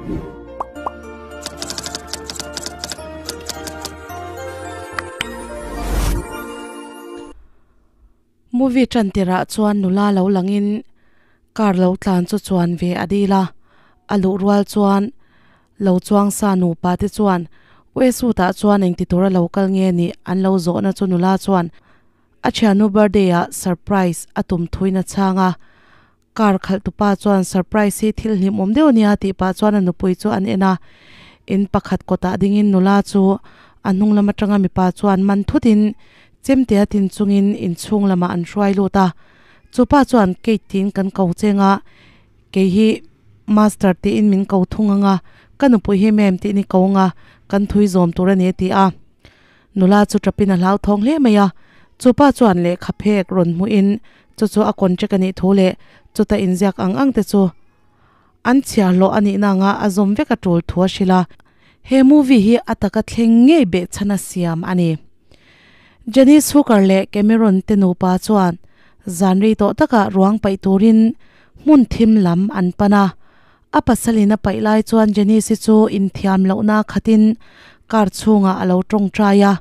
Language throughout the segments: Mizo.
Movie ṭan tirah chuan nula lo langin car lo tlan chu chuan ve a dil a, a luh rual chuan lo chuang sa nupa te chuan Westwood ah chuan engti tura lo kal nge nih an lo zawhna chu nula chuan a thiannu birthday ah surprise a tum thuin a chhang a, car khalh tupa chuan surprise hi thil hlimawm deuh ania tih pah chuan a nupui chu an en a, in pakhat kawtah dingin nula chu a hnung lam atanga mipa chuan man thutin chemte a tin chungin inchhung lamah an hruai lut a, chupa chuan Kate tiin kan ko cheng a, kei hi Master tiin min ko thung ang a, ka nupui hi ma'am tiin i ko ang a, kan thui zawm tur a ni a ti a. Nula chu tapin a hlauthawng hle mai a, chupa chuan lehkha phek rawn hmuhin chu chu a contract a nih thu leh chuta inziak ang ang te chu an chhiar hlawh a nihna anga a zawm vek a tul thu a hrilh a. He movie hi a taka thleng ngei behchhan a siam a ni. Janice Hooker leh Cameron te nupa chuan zan rei tawh takah ruang paih turin hmun thim lam an pan a, A pasalin a paih lai chuan Janice-i chu inthiam lohna khatin car chhungah a lo tawngtai a,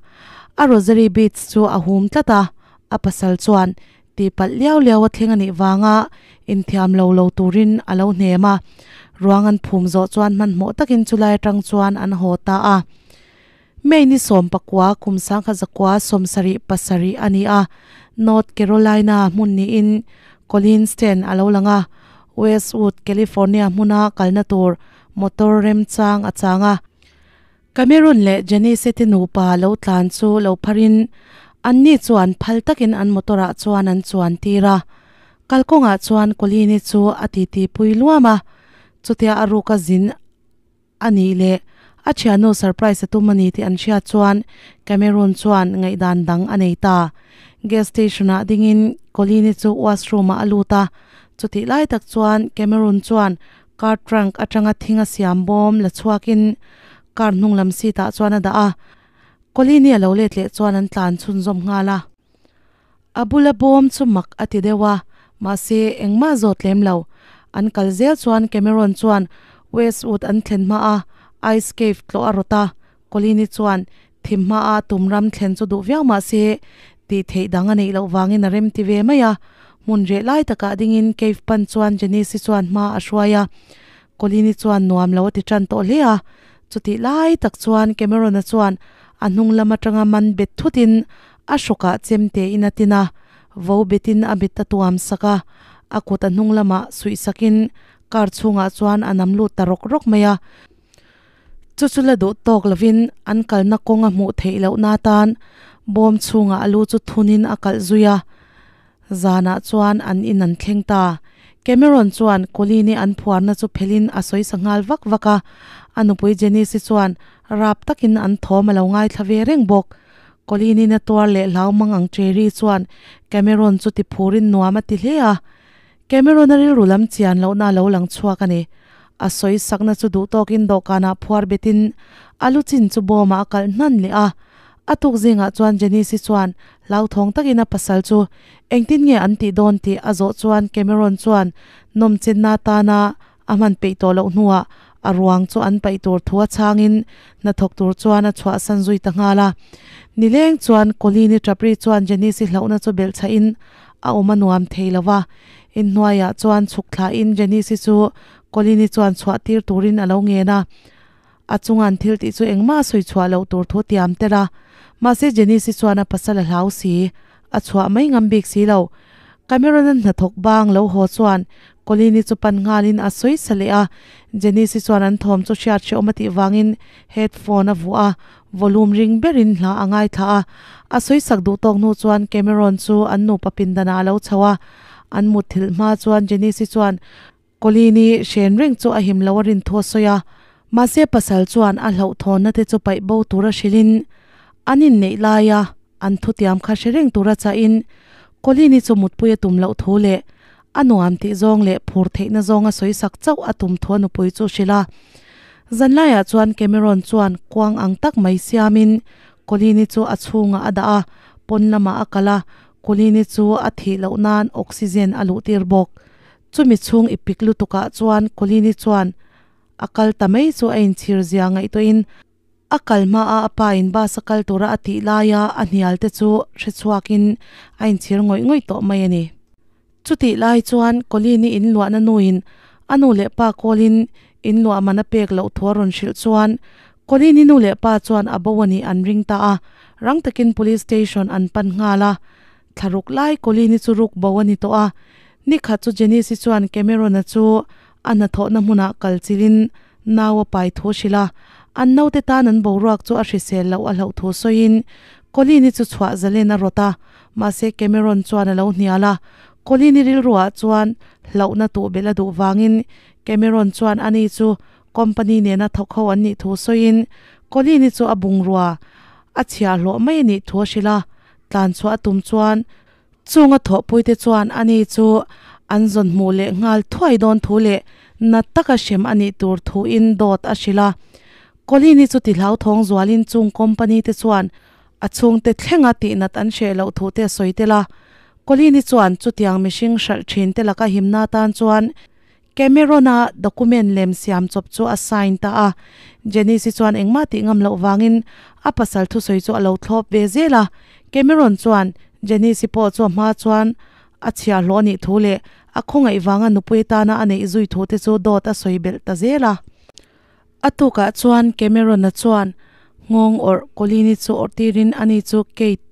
a rosary beads chu a hum tlat a, a pasal chuan tihpalh liau liau a thleng a nih vanga inthiam lo lo turin a lo hnem a, ruang an phum zawh chuan hmanhmawh takin chulai atang chuan an haw ta a. May ni 19 kum 1977 a ni a, North Carolina hmun niin Colleen Stan a lo lang a, Westwood, California hmuna kalna tur motor remchang a chang a. Cameron leh Janice te nupa lo tlan chu lo pharin anni chuan phal takin an motor ah chuan an chuan tir a. Kalkawngah chuan Colleen-i chu a titi pui luam a, chutia a ruka zin A nih leh, a thiannu surprise a tum a ni tih an hriat chuan Cameron chuan ngaihdan dang a nei ta. Gas station ah dingin Colleen-i chu washroom ah a lut a, chutih lai tak chuan Cameron chuan car trunk atanga thing a siam bawm la chhuakin car hnung lam seat ah chuan a dah a, Colleen-i a lo let leh chuan an tlan chhunzawm nghal a. A bula bawm chu mak a ti deuh a, mahse engmah zawt lem lo. An kal zel chuan Cameron chuan Westwood an thlen hma a, Ice Cave tlawh a rawt a, Colleen-i chuan thim hma a tum ram thlen chu duh viau mahse tih theih dang a neih loh vangin a rem ti ve mai a. Hmun reh lai takah dingin cave pan chuan Janice-i chuan hma a hruai a, Colleen-i chuan nuam lo a ti tan tawh hle a, chutih lai tak chuan Cameron-a chuan a hnung lam atanga man bet thutin a hrawkah chem tein a tin a, vo betin a mit a tuam sak a, a kut a hnung lamah suih sakin car chhungah chuan a nam lut ta rawk rawk mai a. Chu chu la duh tawk lovin an kalna kawng a hmuh theih lohna atan bawm chhungah a lu chu thunin a kalh zui a. Zanah chuan an in an thleng ta. Cameron chuan Colleen-i an phuarna chu phelhin a sawi sa nghal vak vak a, a nupui Janice-i chuan rap takin an thawm a lo ngaithla ve reng bawk. Colleen-i na tuar leh hlau mang ang Cherry chuan Cameron chu ti phurin nuam a ti hle a. Cameron-a rilru lam chian lohna a lo lang chhuak a ni. A sawi sakna chu duhtawkin dawhkanah phuar betin a lu chin chu bawmah a kalh hnan leh a. A tuk zingah chuan Janice-i chuan hlauthawng takin a pasal chu engtin nge an tih dawn tih a zawh chuan Cameron chuan nawmchenna atana a hman peih tawh loh hnuah a ruang chu an paih tur thu a chhangin hnathawk tur chuan a chhuahsan zui ta nghal a. Nileng chuan Colleen-i ṭapri chuan Janice-i hlauhna chu belhchhahin a awm a nuam thei lo va, inhnuaiah chuan chhuk thlahin Janice-i chu Colleen-i chuan chhuah tir turin a lo ngen a. A chunga an thil tih chu engmah a sawi chhuah loh tur thu tiam tel a, mahse Janice-i chuan a pasal a hlau si, a chhuah mai ngam bik si lo. Cameron-a hnathawk bang lo haw chuan Colleen-i chu pan nghalin a sawi sa leh a, Janice-i chuan an thawm chu hriat hrehawm a tih vangin headphone a vuah a, volume ring berin hla a ngaithla a. A sawi sak duh tawk hnu chuan Cameron chu an nupa pindanah a lo chho a, an mutthilh hma chuan Janice-i chuan Colleen-i hren reng chu a him lo a rin thu a sawi a, mahse pasal chuan a hlauhthawnna te chu paih bo tura hrilhin an inneih laia an thutiam kha hre reng tura chahin Colleen-i chu mutpui a tum loh thu leh a nuam tih zawng leh phur theihna zawnga sawi sak chauh a tum thu a nupui chu hrilh a. Zanlaiah chuan Cameron chuan kuang ang tak mai siamin Colleen-i chu a chhungah a dah a, pawn lamah a kal a, Colleen-i chu a thih loh nan oxygen a luhtir bawk. Chumi chhung i pik lutukah chuan Colleen-i chuan a kal ta mai chu a inchhir zia ngaihtuahin a kal hma a a pa in bus a kal tura a tih laia a hnial te chu hre chhuakin a inchhir ngawih ngawih tawh mai a ni. Chutih lai chuan Colleen-i inluahna nuin a nu leh pa kawlin inluah man a pek loh thu a rawn hrilh chuan Colleen-i nu leh pa chuan a bo a nih an ring ta a, rang takin Police Station an pan nghal a. Thlaruk lai Colleen-i chu ruk bo a ni tawh a, nikhat chu Janice-i chuan Cameron-a chu a hnathawhna hmunah kal chilhin nau a pai thu a hrilh a, an naute tan an boruak chu a hrisel loh a hlauh thu sawiin Colleen-i chu chhuah zalen a rawt a, mahse Cameron chuan a lo hnial a, Colleen-i rilruah chuan hlauhna tuh belh a duh vangin Cameron chuan ani chu company nena thawk ho an nih thu sawiin Colleen-i chu a bungrua a chhiahhlawh mai a nih thu a hrilh a, tlan chhuah a tum chuan Chunga thawhpuite chuan ani chu an zawn hmuh leh nghal thuai dawn thu leh nat taka hrem a nih tur thuin dawt a hrilh a. Colleen-i chu ti hlauthawng zualin chung company te chuan a chhungte thlenga tihnat an hreh loh thu te a sawi tel a. Colleen-i chuan chutiang mihring hralh thin te laka himna tan chuan Cameron-a document lem siam chawp chu a sign ta a. Janice-i chuan engmah tih ngam loh vangin a pasal thusawi chu a lo thlawp ve zel a. Cameron chuan Janice-i pawh chu a hma chuan a chhiahhlawh a nih thu leh a khawngaih vanga nupui tana a neih zui thu te chu dawt a sawi belh ta zel a. A tukah chuan Cameron-a chuan nghawng awrh Colleen-i chu awrh tirin ani chu Kate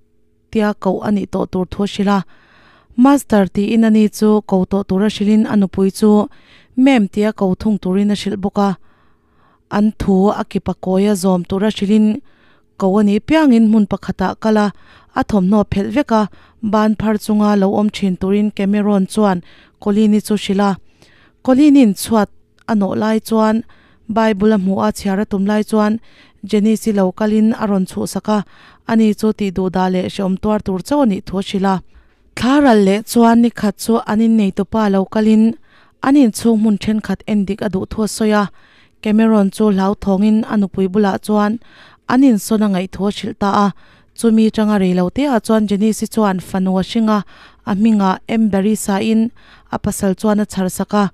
tia koh a nih tawh tur thu a hrilh a. Master tiin ani chu ko tawh tura hrilhin a nupui chu Ma'am tia ko thung turin a hrilh bawk a. An thu a kipa kawia zawm tura hrilhin ko a nih piangin hmun pakhatah kal a, a thawmhnaw phelh vek a, ban phar chunga lo awm thin turin Cameron chuan Colleen-i chu hrilh a. Colleen-i'n chhuat A nawh lai chuan Bible a hmuh a, chhiar a tum lai chuan Janice-i lo kalin a rawn chhuhsak a, ani chu tih duh dah leh hrehawm tuar tur chauh a nih thu a hrilh a. Thla ral leh chuan ni khat chu an inneitupa lo kalin an inchhung hmun thenkhat en dik a duh thu a sawi a, Cameron chu hlauthawngin a nupui bulah chuan an insawn a ngaih thu a hrilh ta a. Chumi tanga rei lo teah chuan Janice-i chuan fanu a hring a, a hmingah Amber-i sain a pasal chuan a chhar sak a,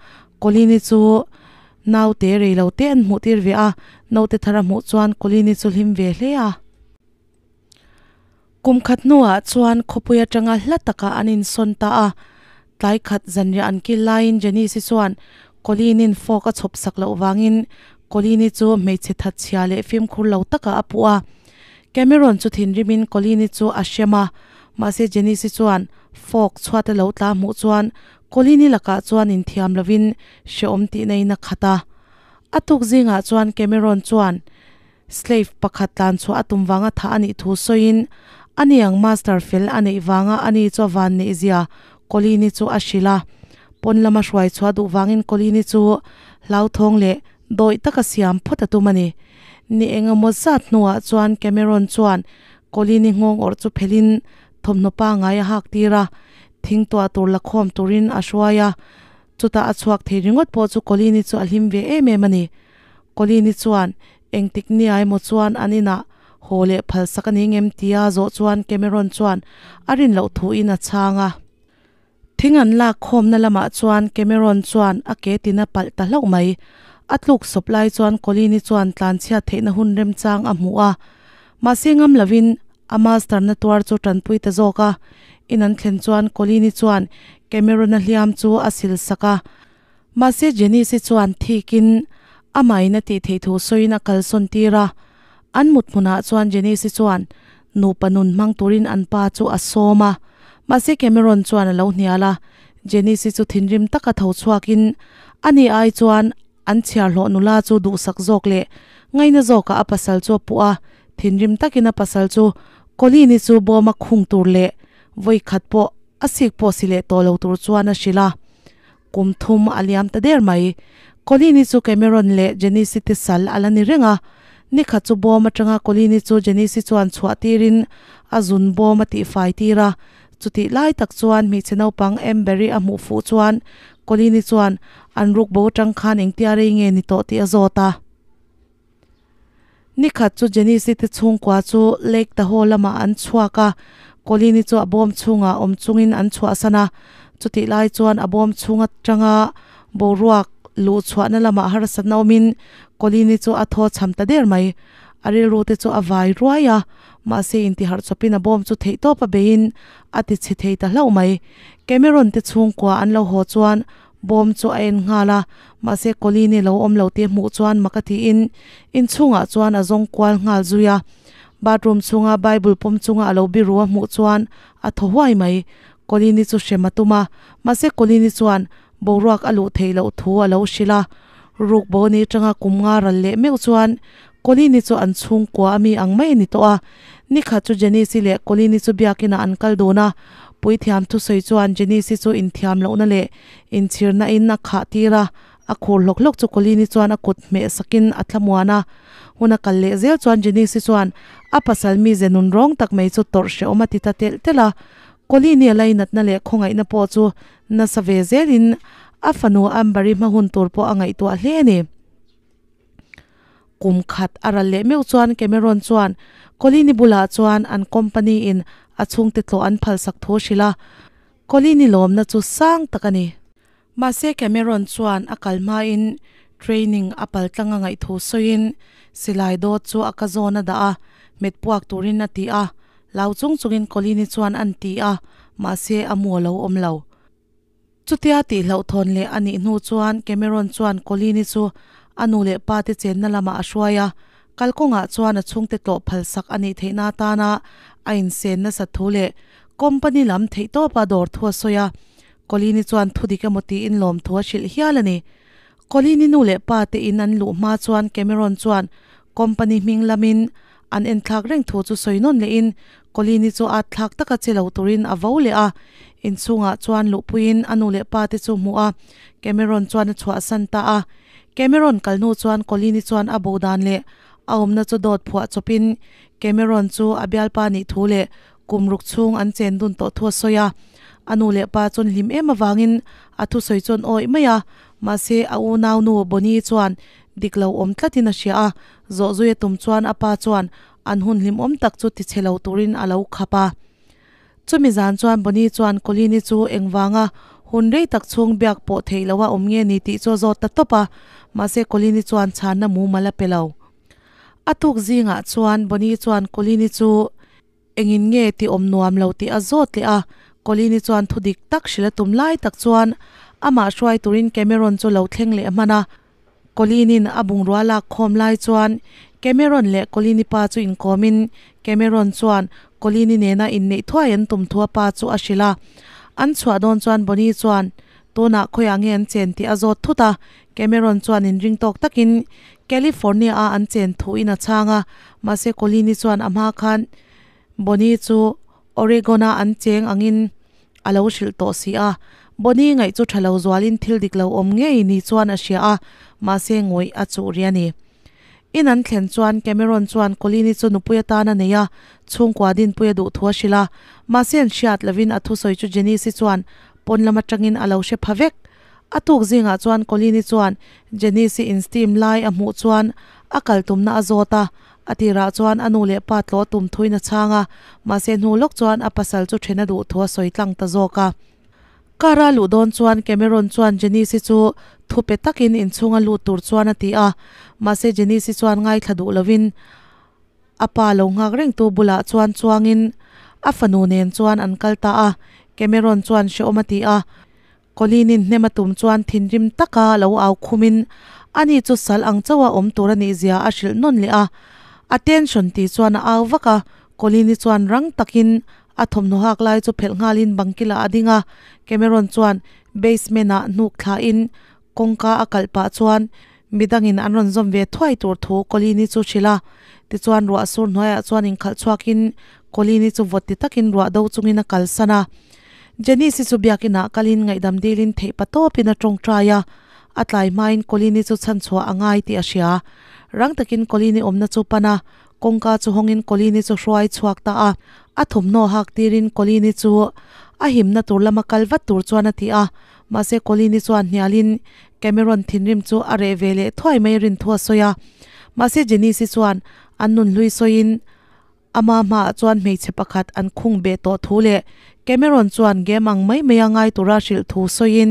Colleen-i chu naute rei lo te an hmuh tir ve a, naute thar a hmuh chuan Colleen-i chu hlim ve hle a. Kum khat hnuah chuan khawpui atanga hla takah an insawn ta a, tlai khat zanriah an kil laiin Janice-i chuan Colleen-i'n fork a chhawp sak loh vangin Colleen-i chu hmeichhe thatchhia leh fimkhur lo takah a puh a. Cameron chu thinrimin Colleen-i chu a hrem a, mahse Janice-i chuan fork chhuat a lo tla hmuh chuan Colleen-i lakah chuan inthiam lovin hrehawm tihna in a khat a. A tuk zingah chuan Cameron chuan slave pakhat tlan chhuah a tum vanga thah a nih thu sawiin ani ang master fel a neih vanga ani chu a van neih zia Colleen-i chu a hrilh a. Pawn lama hruai chhuah duh vangin Colleen-i chu hlauthawng leh dawih taka siam phawt a tum a ni. Ni engemaw zat hnuah chuan Cameron chuan Colleen-i nghawng awrh chu phelhin thawmhnaw pangai a hak tir a, thing tuah tur la khawm turin a hruai a, chutah a chhuak thei ringawt pawh chu Colleen-i chu a hlim ve em em a ni. Colleen-i chuan engtik nia emaw chuan an inah haw leh phal sak a ni ngem tia zawh chuan Cameron chuan a rin loh thuin a chhang a. Thing an lak khawmna lamah chuan Cameron chuan a ke tin a palh ta hlauh mai. A tluk sawp lai chuan Colleen-i chuan tlanchhiat theihna hun remchang a hmu a. Mahse ngam lovin a master na tuar chu tanpui ta zawk a. In an thlen chuan Colleen-i chuan Cameron-a hliam chu a sil sak a. Mahse Janice-i chuan thikin amahin a tih theih thu sawiin a kalsawn tir a. An mut hmunah chuan Janice-i chuan nupa nun hmang turin an pa chu a sawm a. Mahse Cameron chuan a lo hnial a. Janice-i chu thinrim taka tho chhuakin ani ai chuan an chhiarhlawh nula chu duhsak zawk leh ngaina zawkah a pasal chu a puh a. Thinrim takin a pasal chu Colleen-i chu bawma khung tur leh vawi khat pawh a sik pawh si leh tawh lo tur chuan a hrilh a. Kum thum a liam ta der mai. Colleen-i chu Cameron leh Janice-i te sal a la ni reng a. Nikhat chu bawm atanga Colleen-i chu Janice-i chuan chhuah tirin a zun bawm a tihfai tir a. Chutih lai tak chuan hmeichhe naupang Amber-i a hmuh fuh chuan Colleen-i chuan an rukbo atang khan engtia rei nge ni tawh tih a zawt a. Nikhat chu Janice-i te chhungkua chu Lake Tahoe lamah an chhuak a, Colleen-i chu a bawm chhungah awm chungin an chhuahsan a. Chutih lai chuan a bawm chhung atanga boruak. luh chhuahna lamah harsatna awmin Colleen-i chu a thaw chham ta der mai. A rilru te chu a vai ruai a, mahse intiharh chawpin a bawm chu theihtawp a beiin a ti chhe thei ta hlauh mai. Cameron te chhungkua an lo haw chuan bawm chu a en nghal a, mahse Colleen-i lo awm lo tih a hmuh chuan mak a tiin inchhungah chuan a zawng kual nghal zui a. Bathroom chhunga Bible pawm chunga a lo biru a hmuh chuan a thaw huai mai. Colleen-i chu hrem a tum a, mahse Colleen-i chuan boruak a luh theih loh thu a lo hrilh a. Ruk bo ni atanga kum nga ral leh meuh chuan Colleen-i chu an chhungkua a mi ang mai a ni tawh a. Nikhat chu Janice-i leh Colleen-i chu biakinah an kal dun a, puithiam thusawi chuan Janice-i chu inthiam lohna leh inchhirna in a khah tir a, a khur hlawk hlawk chu Colleen-i chuan a kut hmeh sakin a thlamuan a. Hun a kal leh zel chuan Janice-i chuan a pasal mize nun rawng tak mai chu tawrh hrehawm a ti ta telh telh a. Colleen-i a lainatna leh khawngaihna pawh chu nasa ve zelin a fanu Amber-i hma hun tur pawh a ngaihtuah hle a ni. Kum khat a ral leh meuh chuan Cameron chuan Colleen-i bulah chuan an company in a chhungte tlawh an phalsak thu a hrilh a, Colleen-i lawmna chu sang tak a ni. Mahse Cameron chuan a kal hmain training a pal tlang a ngaih thu sawiin silai dawt chu a ka zawn a dah a, hmet puak turin a ti a, hlau chung chungin Colleen-i chuan an ti a, mahse a mu a lo awm lo. Chutia tih hlauhthawn leh a nih hnu chuan Cameron chuan Colleen-i chu a nu leh pa te chenna lamah a hruai a, kalkawngah chuan a chhungte tlawh phalsak a nih theihna atana a insen nasat thu leh company lam theihtawpa dawr thu a sawi a. Colleen-i chuan thu dik emaw tiin lawmthu a hrilh hial a ni. Colleen-i nu leh pa te in an luh hma chuan Cameron chuan company hming lamin an enthlak reng thu chu sawi nawn lehin Colleen-i chu at thlak taka che lo turin a vo leh a. Inchhungah chuan luhpuiin a nu leh pa te chu hmuh a, Cameron chuan a chhuahsan ta a. Cameron kal hnu chuan Colleen-i chuan a bo dan leh a awmna chu dawt phuah chawpin Cameron chu a bialpa nih thu leh Kum ruk chhung an chen dun tawh thu a sawi a, a nu leh pa chuan hlim em avangin a thusawi chu an awih mai a, mahse a unau nu Bonnie chuan dik lo awm tlatin a hria a, zawh zui a tum chuan a pa chuan an hun hlimawm tak chu tichhe lo turin a lo khap a. Chumi zan chuan Bonnie chuan Colleen-i chu engvanga hun rei tak chhung biak pawh theih loha awm nge ni tih chu a zawt ta tawp a, mahse Colleen-i chuan chhanna mumal a pe lo. A tuk zingah chuan Bonnie chuan Colleen-i chu Engin nge ti awm nuam lo tih a zawt leh a, Colleen-i chuan thu dik tak hrilh a tum lai tak chuan amah hruai turin Cameron chu lo thleng leh hman a. Colleen-in a bungrua lak khawm lai chuan Cameron leh Colleen-i pa chu inkawmin Cameron chuan Colleen-i nena inneih thuai an tum thu a pa chu a hrilh a. An chhuah dawn chuan Bonnie chuan tunah khawiah nge an chen tih a zawt thut a, Cameron chuan inring tawk takin California-a an chen thuin a chhang a, mahse Colleen-i chuan a hma khan Bonnie chu Oregon-a an cheng angin a lo hrilh tawh si a. Bonnie ngaih chu tha lo zualin thil dik lo awm ngei ni chuan a hria a, mahse ngawih a chuh ri a ni. In an thlen chuan Cameron chuan Colleen-i chu nupui atan a nei a, chhungkua dinpui a duh thu a hrilh a, mahse an hriat lovin a thusawi chu Janice-i chuan pawn lam atangin a lo hre pha vek. A tuk zingah chuan Colleen-i chuan Janice-i in steam lai a hmuh chuan a kal tumna a zawt a, a tirah chuan a nu leh pa tlawh tum thuin a chhang a, mahse hnu lawk chuan a pasal chu then a duh thu a sawi tlang ta zawk a. Car a luh dawn chuan Cameron chuan Janice-i chu thu pe takin inchhunga lut tur chuan a ti a, mahse Janice-i chuan ngaithla duh lovin A pa lo nghak rengtu bulah chuan chuangin a fanu nen chuan an kal ta a, Cameron chuan hrehawm a ti a. Colleen-in hnem a tum chuan thinrim taka lo au khumin ani chu sal ang chauha awm tur a nih zia a hrilh nawn leh a. Attention tih chuan a au vak a, Colleen-i chuan rang takin a thawmhnaw hak lai chu phelh nghalin bangkilah a ding a, Cameron chuan basement-ah hnuk thlahin Kawngka a kalh pah chuan midangin an rawn zawm ve thuai tur thu Colleen-i chu hrilh a. Tichuan ruah sur hnuaiah chuan inkhalh chhuakin Colleen-i chu vawt ti takin ruah do chungin a kalsan a. Janice-i chu biakinah kalin ngaihdam dilin theih pa tawpin a tawngtai a. A tlai hmain Colleen-i chu chhanchhuah a ngai tih a hria. Rang takin Colleen-i awmna chu pan a, kawngka chu hawngin Colleen-i chu hruai chhuak ta a. A thawmhnaw hak tirin Colleen-i chu a himna tur lama kal vat tur chuan a ti a. Mahse Colleen-i chuan hnialin Cameron thinrim chu a reh ve leh thuai mai rin thu a sawi a. Mahse Janice-i chuan an nun hlui sawiin ama hmaah chuan hmeichhe pakhat an khung beh tawh thu leh Cameron chuan game ang mai mai a ngai tura hrilh thu sawiin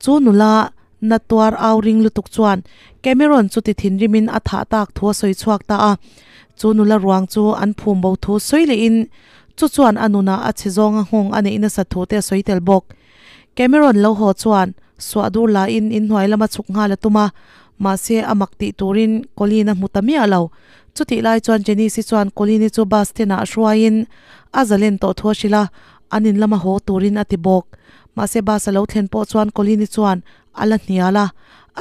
chu nula Na tuar au ring lutuk chuan Cameron chu ti thinrimin a thah tak thu a sawi chhuak ta a. Chu nula ruang chu an phum bo thu sawi lehin chu chuan a nunah a chhe zawnga nghawng a neih nasat thu te a sawi tel bawk. Cameron lo haw chuan suah dur lahin inhnuai lama chhuk nghal a tum a, mahse a mak tih turin Colleen a hmu ta miah lo. Chutih lai chuan Janice-i chuan Colleen-i chu bus stand-ah hruaiin a zalen tawh thu a hrilh a, an in lama haw turin a ti bawk. Mahse bus a lo thlen pawh chuan Colleen-i chuan a la hnial a,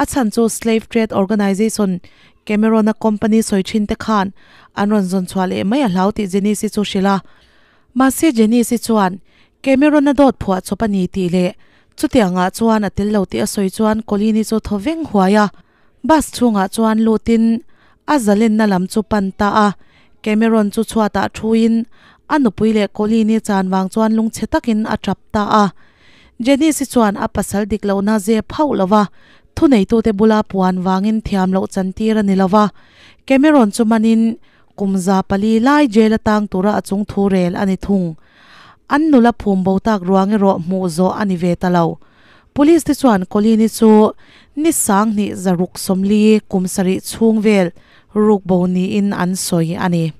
a chhan chu Slave Trade Organization Cameron-a company sawi thin te khan an rawn zawn chhuah leh mai a hlau tih Janice-i chu hrilh a. Mahse Janice-i chuan Cameron-a dawt phuah chawp a ni tih leh chutiangah chuan a tel lo tih a sawi chuan Colleen-i chu thaw veng huai a. Bus chhungah chuan lutin a zalenna lam chu pan ta a. Cameron chu chhuatah thuin a nupui leh Colleen-i chan vang chuan lungchhe takin a tap ta a. Janice-i chuan a pasal dik lohna zep hauh lo va, thuneitute bula puan vangin thiam loh chantir a ni lo va. Cameron chu manin kum 400 lai jail atang tura a chung thu rel a ni thung. An nula phum bo tak ruang erawh hmuh zawh a ni ve ta lo. Police te chuan Colleen-i chu ni 2640 kum sarih chhung vel ruk bo niin an sawi a ni.